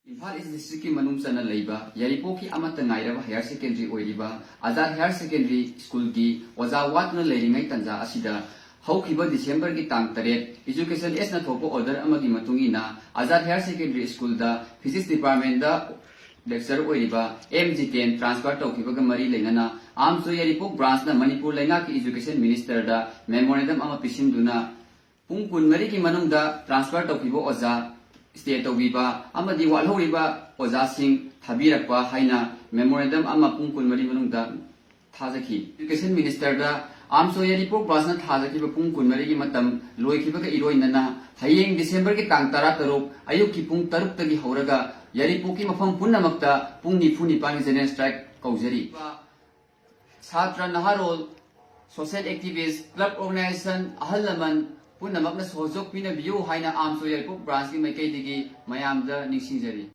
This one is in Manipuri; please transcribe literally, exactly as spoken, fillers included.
ꯏꯝꯐꯥꯜ ꯏꯁ ꯗꯤꯁꯇ꯭ꯔꯤꯛꯀꯤ ꯃꯅꯨꯡ ꯆꯟꯅ ꯂꯩꯕ ꯌꯥꯏꯔꯤꯄꯣꯛꯀꯤ ꯑꯃꯠꯇ ꯉꯥꯏꯔꯕ ꯍꯥꯌꯔ ꯁꯦꯀꯦꯟꯗꯔꯤ ꯑꯣꯏꯔꯤꯕ ꯑꯖꯥꯗ ꯍꯥꯌꯔ ꯁꯦꯀꯦꯟꯗꯔꯤ ꯁ꯭ꯀꯨꯜꯒꯤ ꯑꯣꯖꯥ ꯋꯥꯠꯇꯨꯅ ꯂꯩꯔꯤꯉꯩ ꯇꯥꯟꯖꯥ ꯑꯁꯤꯗ ꯍꯧꯈꯤꯕ ꯗꯤꯁꯦꯝꯕꯔꯒꯤ ꯇꯥꯡ ꯇꯔꯦꯠ ꯏꯖꯨꯀꯦꯁꯟ ꯑꯦꯁꯅ ꯊꯣꯛꯄ ꯑꯣꯔꯗꯔ ꯑꯃꯒꯤ ꯃꯇꯨꯡ ꯏꯟꯅ ꯑꯖꯥꯗ ꯍꯥꯌꯔ ꯁꯦꯀꯦꯟꯗꯔꯤ ꯁ꯭ꯀꯨꯜꯗ ꯐꯤꯖꯤꯛꯁ ꯗꯤꯄꯥꯔꯠꯃꯦꯟꯗ ꯂꯦꯛꯆꯔ ꯑꯣꯏꯔꯤꯕ ꯑꯦꯝ ꯖꯤꯇꯦꯟ ꯇ꯭ꯔꯥꯟꯁꯐꯔ ꯇꯧꯈꯤꯕꯒ ꯃꯔꯤ ꯂꯩꯅꯅ ꯑꯥꯝꯁꯣ ꯌꯥꯏꯔꯤꯄꯣꯛ ꯕ꯭ꯔꯥꯟꯁꯅ ꯃꯅꯤꯄꯨꯔ ꯂꯩꯉꯥꯛꯀꯤ ꯏꯖꯨꯀꯦꯁꯟ ꯃꯤꯅꯤꯁꯇꯔꯗ ꯃꯦꯃꯣꯔꯦꯟꯗꯝ ꯑꯃ ꯄꯤꯁꯤꯟꯗꯨꯅ ꯄꯨꯡ ꯀꯨꯟꯃꯔꯤꯒꯤ ꯃꯅꯨꯡꯗ ꯇ꯭ꯔꯥꯟꯁꯐꯔ ꯇꯧꯈꯤꯕ ꯑꯣꯖꯥ ꯁ꯭ꯇꯦ ꯇꯧꯕꯤꯕ ꯑꯃꯗꯤ ꯋꯥꯠꯍꯧꯔꯤꯕ ꯑꯣꯖꯥꯁꯤꯡ ꯊꯥꯕꯤꯔꯛꯄ ꯍꯥꯏꯅ ꯃꯦꯃꯣꯔꯦꯟꯗꯝ ꯑꯃ ꯄꯨꯡ ꯀꯨꯟꯃꯔꯤ ꯃꯅꯨꯡꯗ ꯊꯥꯖꯈꯤ꯫ ꯏꯖꯨꯀꯦꯁꯟ ꯃꯤꯅꯤꯁꯇꯔꯗ ꯑꯥꯝꯁꯣ ꯌꯥꯏꯔꯤꯄꯣꯛ ꯕ꯭ꯔꯥꯟꯁꯅ ꯊꯥꯖꯈꯤꯕ ꯄꯨꯡ ꯀꯨꯟꯃꯔꯤꯒꯤ ꯃꯇꯝ ꯂꯣꯏꯈꯤꯕꯒ ꯏꯔꯣꯏꯅꯅ ꯍꯌꯦꯡ ꯗꯤꯁꯦꯝꯕꯔꯒꯤ ꯇꯥꯡ ꯇꯔꯥꯇꯔꯨꯛ ꯑꯌꯨꯛꯀꯤ ꯄꯨꯡ ꯇꯔꯨꯛꯇꯒꯤ ꯍꯧꯔꯒ ꯌꯥꯏꯔꯤꯄꯣꯛꯀꯤ ꯃꯐꯝ ꯄꯨꯝꯅꯃꯛꯇ ꯄꯨꯡ ꯅꯤꯐꯨ ꯅꯤꯄꯥꯟꯒꯤ ꯖꯦꯅꯔꯦꯜ ꯁ꯭ꯇ꯭ꯔꯥꯏꯛ ꯀꯧꯖꯔꯤ꯫ ꯁꯥꯇ꯭ꯔ, ꯅꯍꯥꯔꯣꯜ, ꯁꯣꯁꯤꯌꯦꯜ ꯑꯦꯛꯇꯤꯚꯤꯁ, ꯀ꯭ꯂꯕ ꯑꯣꯔꯒꯅꯥꯏꯖꯦꯁꯟ, ꯑꯍꯜ ꯂꯃꯟ ꯄꯨꯝꯅꯃꯛꯅ ꯁꯍꯖꯣꯛ ꯄꯤꯅꯕꯤꯌꯨ ꯍꯥꯏꯅ ꯑꯥꯝꯁꯣ ꯌꯥꯏꯔꯤꯄꯣꯛ ꯕ꯭ꯔꯥꯟꯁꯀꯤ ꯃꯥꯏꯀꯩꯗꯒꯤ ꯃꯌꯥꯝꯗ ꯅꯤꯡꯁꯤꯡꯖꯔꯤ꯫